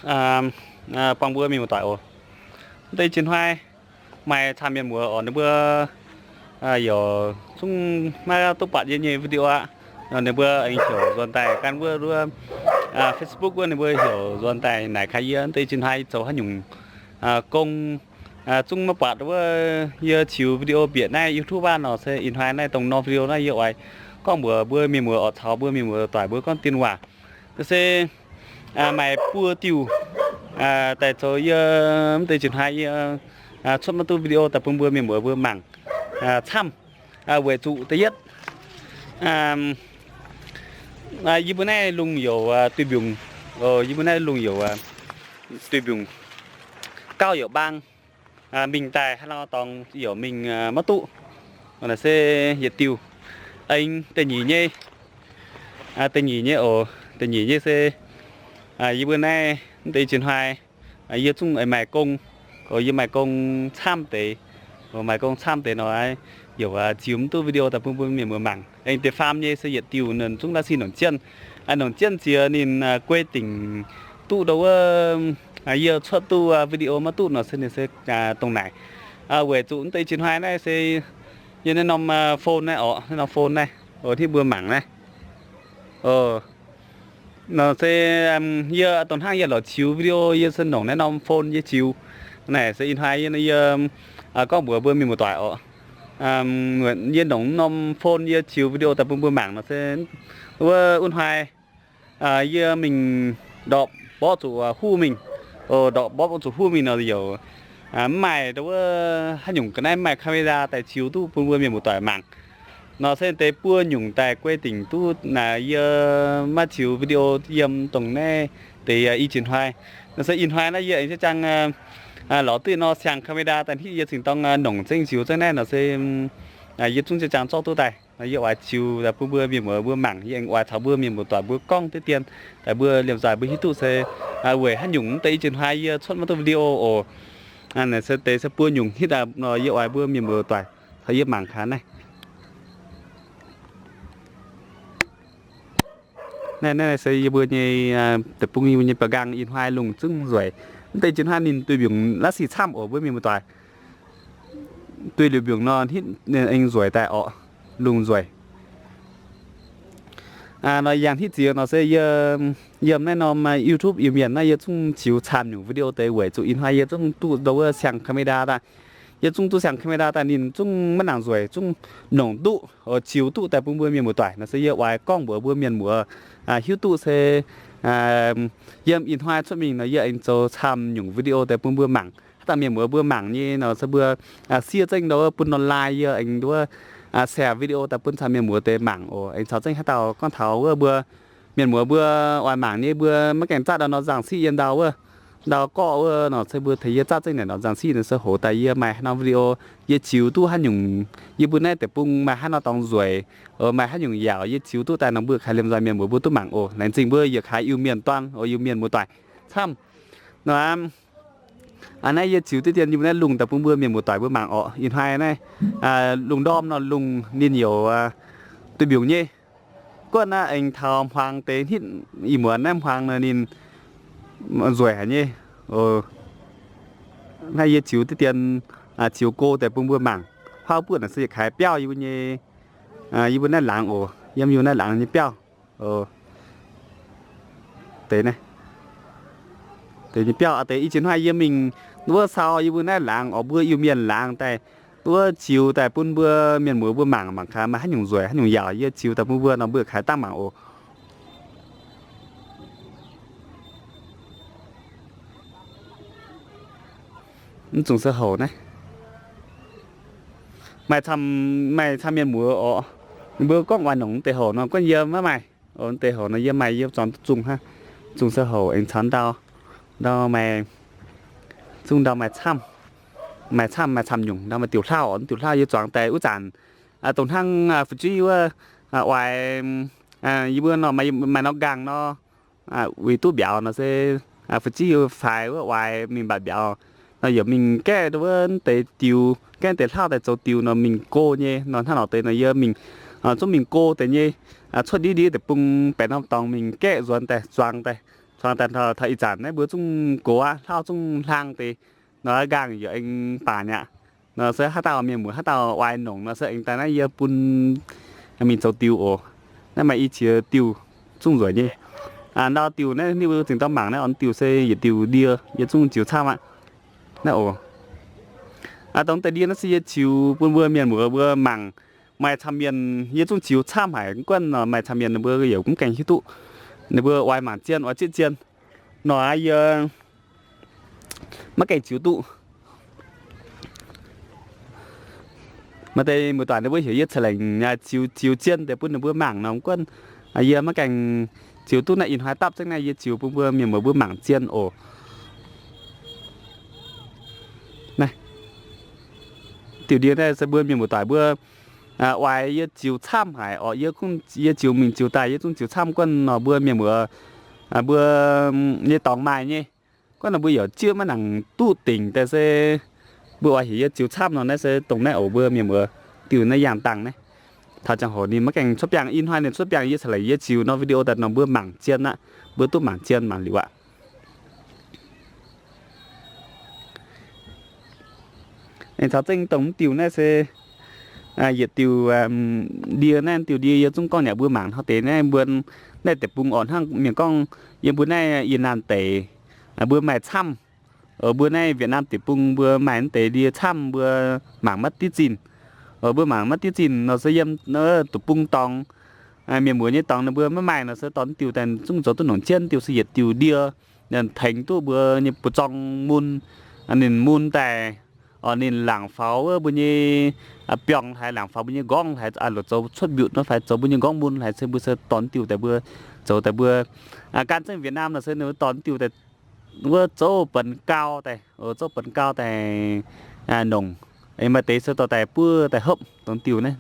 buangh mbuo mienh muoz-doic oc. Mv deix jiex hnoi maaih camv mienh muoz oc, ninh mbuo yaac zungv maiv duqv buatc yie nyei video aqv. Nor ninh mbuo aengx heuc nzuonx daaih gan wuov, wuov Facebook wuov, ninh mbuo heuc nzuonx daaih naaic kaaix yie mv deix jiex hnoi zoux haaix nyungc gong, zungv maiv buatc wuov yie ziux video bieqc naaiv YouTube aqv. Nor se ih hnoi naaiv dongh norm video naaiv yie oix gorngv mbuox mbuo mienh muoz oc, caux mbuo mienh muoz-doic mbuo gorngv dien waac. Se maaih buo diuh daaih zoux yie mv deix jiex hnoi yie cuotv maiv duqv video daaih bun mbuo mienh muoz mbuo mangc camv. Weic zuqc da'yietv, yie mbuo naaiv lungh youc duih mbiungc, yie mbuo naaiv lungh youc duih mbiungc gauh youc mbaang, mingh daaih haaix nor dorngx youc mingh maiv duqv. Naaiv se yietc diuh. Aengx da'nyeic nyei, da'nyeic nyei oc, da'nyeic nyei se yie mbuo naaiv mv deix jiex hnoi yie zungv maaih gong, yie maaih gong camv deix, maaih gong camv deix nor, youc ziux mv duqv video daaih bun mbuo mienh muoz mangc. Aengx da'faam nyei se yietc diuh ninh zungv la'sic nongc jienv, nongc jienv ziex ninh guei dingc duqv ndo wuov, yie cuotv duqv video maiv duqv nor se ninh se dongh naaic. Weic zuqc mv deix jiex hnoi naaiv se yie naaiv norm phone naaiv oc, naaiv norm phone naaiv, hitv mbuo mangc naaiv. Nor se yie dongh hnangv yie lorz ziux video yie se nongc naaiv norm phone yie ziux. Naaic se ih hnoi yie, yie gorngv mbuox mbuo mienh muoz-doic oc, yie nongc norm phone yie ziux video daaih bun mbuo mangc nor se wuov, wuov hnoi yie mingh ndortv mborqv zuqc huv mingh. Ndortv mborqv zuqc huv mingh nor youc mv maaih ndo wuov haaix nyungc ga'naaiv, mv maaih camera daaih ziux duqv bun mbuo mienh muoz-doic mangc. Nor se deix buo nyungc daaih guei dingc duqv naaic yie maiv ziux video yiem dongh naaiv deix i jiex hnoi. Nor se ih hnoi naaiv yie aengx jiex jangx lorz duqv nor siang camera daaih hitv yie cingx dorng nongc zengv ziux zengv naaiv nor se yie zungv jiex jangx zorqv duqv daaih. Yie oix ziux daaih bun mbuo mienh muoz mbuo mangc. Yie aengx oix caux mbuo mienh muoz-doic mbuo gorngv deix dien daaih mbuo liemh nzoih mbuo hiuv duqv se weic haaix nyungc mv deix i jiex hnoi yie cuotv maiv duqv video oc. Naaiv se deix se buo nyungc hitv daaih nor yie oix mbuo mienh muoz-doic caux yie mangc gaax naaiv. Naaiv, naaiv se yie mbuo nyei deic-bung, yie mbuo nyei baeqc nqaang ih hnoi lungh zungv nzueic. Mv deix jiex hnoi ninh duih mbiungc la'sic camv oc mbuo mienh muoz-doic. Duih liuz mbiungc nor hitv ninh aengx nzueic daaih orqc, lungh nzueic. Nor yangh hitv ziex nor se yie yiem naaiv norm YouTube Iu-Mienh naaiv yie zungv ziux camv nyungc video deix weic zuqc ih hnoi yie zungv duqv ndo wuov siang camera daaih. Yie zungv duqv siang camera daaih ninh zungv maiv nangc nzueic, zungv nongc duqv, ziux duqv daaih bun mbuo mienh muoz-doic nor se yie oix gorngv mbuox mbuo mienh muoz hiuv duqv se yiem ih hnoi cuotv mingh nor yie aengx zoux camv nyungc video deix bun mbuo mangc. Haaix dauh mienh muoz mbuo mangc nyei nor se mbuo siev zengv ndo wuov bun nor like, yie aengx ndo wuov share video daaih bun camv mienh muoz deix mangc oc. Aengx caux zengv haaix dauh gorngv taux wuov mbuo mienh muoz mbuo oix mangc nyei mbuo maiv gaengh zatv ndau nor nzangc siqv yiem ndau wuov, ndau gorqv wuov nor se mbuo tengx yie zatv zengv naaic nor nzangc siqv nor se hoc daaih yie maaih norm video yie ziux duqv haaix nyungc, yie mbuo naaiv deic-bung maaih haaix nor dorngx nzueic, maaih haaix nyungc yaauc yie ziux duqv daaih nor mbuo kaaix liemh nzoih mienh muoz mbuo duqv mangc oc. Laengz zingh mbuo yietc kaaix Iu-Mienh dorn oc, Iu-Mienh muoz-doic camv. Nor aqv, naaiv yie ziux deix dien yie mbuo naaiv lungh daaih bun mbuo mienh muoz-doic mbuo mangc orqc. Ih hnoi naaiv lungh ndorm nor lungh ninh youc duih mbiungc nyei. Guonv naaiv aengx taux hmuangx deix hnitv ih muonz naaiv hmuangx nor ninh nzueic haic nyei. Naaiv yie ziux deix dien, ziux go deix bun mbuo mangc. Huaav buoqv naaic se yietc kaaix biauv yie mbuo nyei, yie mbuo naaiv laangz oc, yiem yie mbuo naaiv laangz nyei biauv. Deix naaiv, deix nyei biauv deix i jiex hnoi yie mingh wuov sau yie mbuo naaiv laangz oc, mbuo Iu-Mienh laangz daaih wuov ziux daaih bun mbuo mienh muoz mbuo mangc, mangc gaax maaih haaix nyungc nzueic haaix nyungc yaauc yie ziux daaih bun mbuo nor mbuo kaaix dangh mangc oc. Mv zungh se houc naaiv maaih camv, maaih camv mienh muoz oc. Ninh mbuo gorngv oix nongc deix houc nor guonv yie maiv maaih. Deix houc nor yie maaih yie zuangx duqv zungh hnangv. Zungh se houc aengx caux ndau, ndau maaih, zungh ndau maaih camv, maaih camv, maaih camv nyungc. Ndau maaih diuc hlauv oc, diuc hlauv yie zuangx daaih wuov zanc dongh hnangv fu'jueiv wuov oix, yie mbuo nor maaih norm nqaang nor, uix duqv mbiauz nor se fu'jueiv faix wuov oix mingh mbatc mbiauz nor yaac mingh gaeqv wuov deix diuc, gaeqv deix hlauv daaih zoux diuc nor mingh go nyei nor. Hnangv nor deix nor yie mingh, zungv mingh go deix nyei, cuotv ndiev ndiev deic-bung baeqc norm dorngx mingh gaeqv nzuonx daaih zuangx daaih, Taux ih zanc naaiv mbuo zungv gox aqv, hlauv zungv hlang deix nor, nqaang yaac aengx baanc aqv. Nor se haaix dauh mienh muoz haaix dauh oix nongc nor se aengx daaih naaiv yie bun mingh zoux diuh oc. Naaiv maaih i qiex diuh zungv nzueic nyei. Ndau diuh naaiv ninh mbuo zingh dorh mangc naaiv, orn diuh se yietc diuh ndie, yie zungv ziux camv aqv. Naaiv oc. Dongh deix ndie naaiv se yie ziux bun mbuo mienh muoz mbuo mangc. Maaih camv mienh yie zungv ziux camv haic, guanh maaih camv mienh ninh mbuo yaac mv gaengh hiuv duqv. Ninh mbuo oix mangc zien, oix zieqv zien nor, yie maiv gaengh ziux duqv. Maaih deix muoz-doic ninh mbuo heuc yie ceix lengc ziux, ziux zien deix bun ninh mbuo mangc nor, guanh yie maiv gaengh ziux duqv. Naaiv ih hnoi dapv zengv naaiv yie ziux bun mbuo mienh muoz mbuo mangc zien oc. Naaiv diuh ndie naaiv se mbuo mienh muoz-doic mbuo oix yie ziux camv haic orqc. Yie, yie ziux mingh ziux daaih yie zungv ziux camv guanh nor, mbuo mienh muoz mbuo nyei dorngx maaih nyei. Guanh nor mbuo yaac zieqv maiv nangc duqv dingc daaih se mbuo oix heuc yie ziux camv nor. Naaiv se dongh naaiv oc mbuo mienh muoz, diuh naaiv yangh dangh naaiv. Taux ziangh hoc ninh maiv gaengh cuotv biangh, ih hnoi ninh cuotv biangh yie ceix lengc yie ziux norm video daaih nor mbuo mangc zien aqv. Mbuo duqv mangc zien mangc liuz aqv. Aengx caux zengv dongh mv diuh naaiv se yietc diuh ndie naaiv, diuh ndie yie zungv gorngv nyei mbuo mangc hnangv deix naaiv mbuo naaiv deic-bung orqc. Hnangv mienh gorngv yiem mbuo naaiv yie naanh deic, mbuo maaih camv. Mbuo naaiv Việt Nam deic-bung mbuo maaih naaiv deix ndie camv mbuo mangc maiv diqv zinh. Mbuo mangc maiv diqv zinh nor se yiem deic-bung dorngx, mienh muoz nyei dorngx ninh mbuo maiv maaih nor se dorh diuh daaih zungv zoux duqv nongc jienv. Diuh se yietc diuh ndie, tengx duqv mbuo nyei buoz-zorng mun, ninh mun daaih, orqc ninh laangc faaux wuov mbuo nyei biorngz haic, laangc faaux mbuo nyei nqorngv haic, zoux cuotv mbiutc nor fai zoux mbuo nyei nqorngv mun haic se mbuo se dorh diuh daaih mbuo zoux daaih mbuo gan zengv Việt Nam nor se ninh mbuo dorh diuh daaih wuov zouv benx gau daaih, zouv benx gau daaih nongc. Maaih deix se dorh daaih buov daaih hopv dongh diuh naaiv.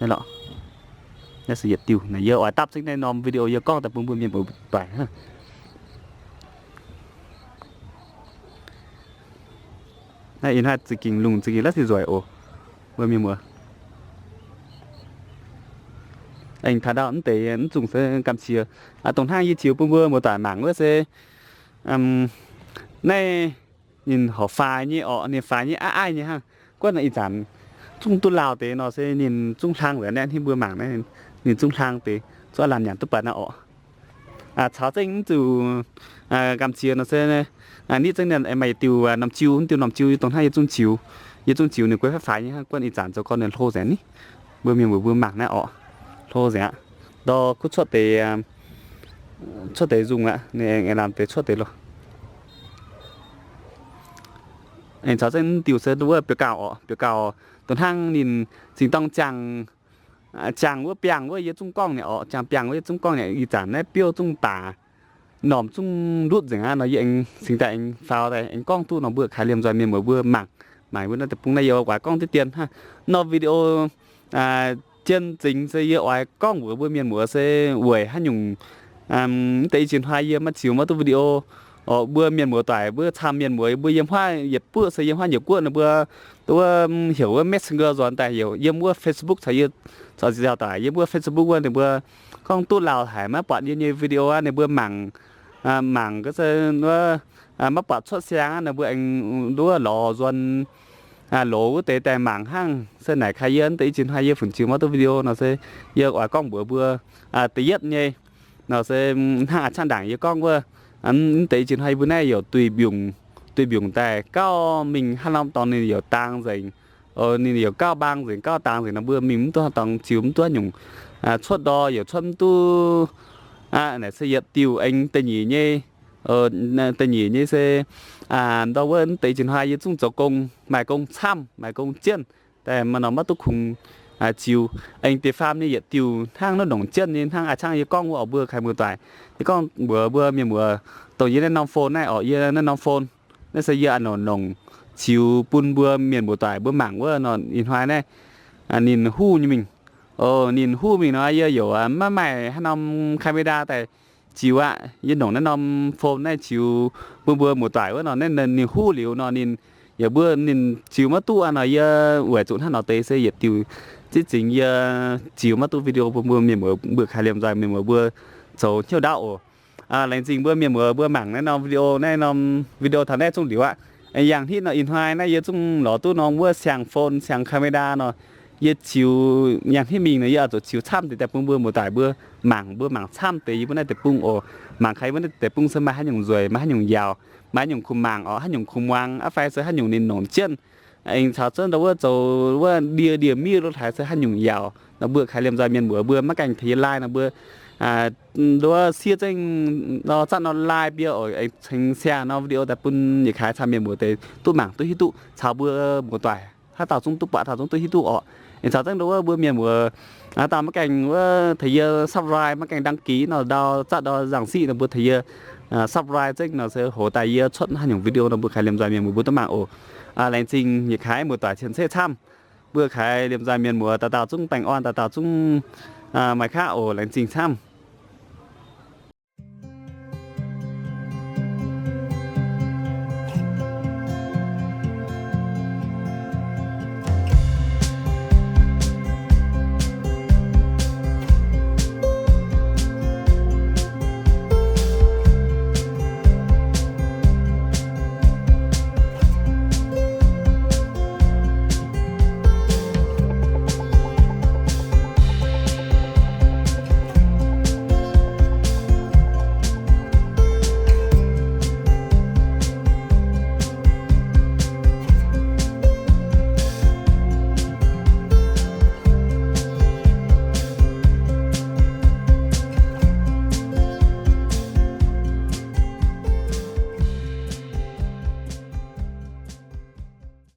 Naaiv se yietc diuh naaiv yie oix dapv zengv naaiv norm video yie gorngv daaih bun mbuo mienh muoz-doic. Naaiv ih hnoi za'gengh lungh za'gengh la'sic nzueic oc, mbuo mienh muoz. Aengx taux ndau mv deix mv zungh se gamh qiex. Dongh hnangv yie ziux bun mbuo muoz-doic mangc wuov se naaiv ninh horpc faix nyei orqc, ninh faix nyei aqv, aiv nyei hnangv. Guanh nor ih zanc zungv duqv lauh deix nor se ninh zungv hlang nzengc naaiv, hnangv mbuo mangc naaiv, ninh zungv hlang deix, zungv lamh nyanc duqv baac naaiv orqc. Caux zengv mv zuqc gamh qiex nor se nitv zengv naaiv maaih diuh norm jiu, mv diuh norm jiu dongh hnangv yie zungv ziux, yie zungv ziux ninh guei faix faix nyei hnangv. Guanh ih zanc zoux gorn ninh hlo nzengc ni. Mbuo mienh mbuo mangc naaiv orqc, hlo nzengc aqv. Ndau kuv cuotv deix, cuotv deix nzungh aqv, ninh aengx lamh deix cuotv deix loh. Aengx caux zengv mv diuh se wuov biauv-gauh orqc, biauv-gauh dongh hnangv ninh zingh dorng ziangh, ziangh wuov biangh wuov yie zungv gorngv nyei orqc, ziangh biangh wuov yie zungv gorngv nyei. Ih zanc naaiv biouv zungv baac, normh zungv ndutv nzengc aqv nor yie aengx cingx daaih aengx faaux daaih aengx gorngv duqv nor mbuo kaaix liemh nzoih mienh muoz mbuo mangc. Mangc mbuo naaiv deic-bung naaiv yie oix guaix gorngv diqv dien hnangv. Nor video jien zingx se yie oix gorngv mbuox mbuo mienh muoz se weic haaix nyungc mv deix i ziex hnoi yie maiv ziux maiv duqv video. Mbuo mienh muoz doic mbuo camv mienh muoz mbuo yiem huaav yietc buoqv se yiem huaav yietc guoqv nor mbuo wuov heuc wuov Messenger nzuonx daaih, heuc yiem wuov Facebook caux yie, caux ziex dauh daaih yiem wuov Facebook wuov ninh mbuo gorngv duqv lauh haic maiv buatc yie nyei video aqv, ninh mbuo mangc, mangc ga'se wuov maiv buatc cuotv siang aqv, ninh mbuo aengx wuov lorz nzuonx, loz wuov deix daaih mangc hnangv. Se naaic kaaix yie mv deix i ziex hnoi yie funx ziux maiv duqv video nor se yie oix gorngv mbuox mbuo da'yietv nyei nor se hnangv a'cangv ndaangc yie gorngv wuov, mv deix i ziex hnoi yie mbuo naaiv youc duih mbiungc, duih mbiungc daaih gauh mingh haaix norm dorngx ninh youc dang nzengc. Ninh youc gauh mbaang nzengc, gauh dang nzengc nor mbuo mingh mv duqv haaix dorngx ziux mv duqv haaix nyungc, cuotv ndor youc cuotv mv duqv. Naaic se yietc diuh. Aengx da'nyeic nyei, da'nyeic nyei se ndau wuov mv deix i ziex hnoi yie zungv zoux gong, maaih gong camv, maaih gong jienv, daaih maaih norm maiv duqv kungx ziux. Aengx deix faam nyei yietc diuh hnangv naaiv nongc jienv nyei hnangv a'cangv yie gorngv wuov oc mbuo kaaix muoz-doic. Yie gorngv mbuox mbuo mienh muoz, dongh yie naaiv norm phone naaiv orqc, yie naaiv norm phone naaiv se yie a'nongc nongc ziux bun mbuo mienh muoz-doic mbuo mangc wuov nor ih hnoi naaiv ninh huv nyei mingh. Ninh huv mingh nor yie youc maiv maaih haaix norm camera daaih ziux aqv. Yie nongc naaiv norm phone naaiv ziux bun mbuo muoz-doic wuov nor naaiv ninh huv liuz nor ninh yaac mbuo ninh ziux maiv duqv aqv nor yie weic zuqc hnangv nor deix se yietc diuh zieqv zingx yie ziux maiv duqv video bun mbuo mienh muoz mbuo kaaix liemh nzoih mienh muoz mbuo zoux hnyouv ndaauv oc. Laengz zingh mbuo mienh muoz mbuo mangc naaiv norm video, naaiv norm video taux naaiv zungv liuz aqv. Yangh hitv nor ih hnoi naaiv yie zungv lorz duqv norm wuov siang phone, siang camera nor. Yie ziux yangh hitv mingh nor yie oix zuqc ziux camv deix daaih bun mbuo muoz-doic mbuo mangc, mbuo mangc camv deix yie mbuo naaiv deic-bung oc. Mangc kaaix yie mbuo naaiv deic-bung se maaih haaix nyungc nzueic, maaih haaix nyungc yaauc, maaih haaix nyungc kuh mangc orqc, haaix nyungc kuh muangx, aqv fai se haaix nyungc ninh nongc jienv. Aengx caux zunv ndau wuov zoux wuov ndie ndie-miev lo haaix se haaix nyungc yaauc nor mbuo kaaix liemh nzoih mienh muoz mbuo maiv gaengh tengx yie laai nor mbuo nduov siev zengv nor zatv nor laai biei oc, aengx ceng share nor video daaih bun yietc kaaix camv mienh muoz deix duqv mangc duqv hiuv duqv caux mbuo muoz-doic haaix dauh zungv duqv buatc, haaix dauh zungv duqv hiuv duqv orqc. Aengx caux zengv ndau wuov mbuo mienh muoz haaix dauh maiv gaengh wuov tengx yie subscribe, maiv gaengh đăng ký nor ndau zatv ndau nzangc siqv nor mbuo tengx yie subscribe zengv nor se hoc daaih yie cuotv haaix nyungc video nor mbuo kaaix liemh nzoih mienh muoz mbuo duqv mangc oc. Laengz zingh yietc kaaix muoz-doic cien-ceqv camv. Mbuo kaaix liemh nzoih mienh muoz dauh dauh zungv baengh orn, dauh dauh zungv maaih qaqv oc. Laengz zingh camv.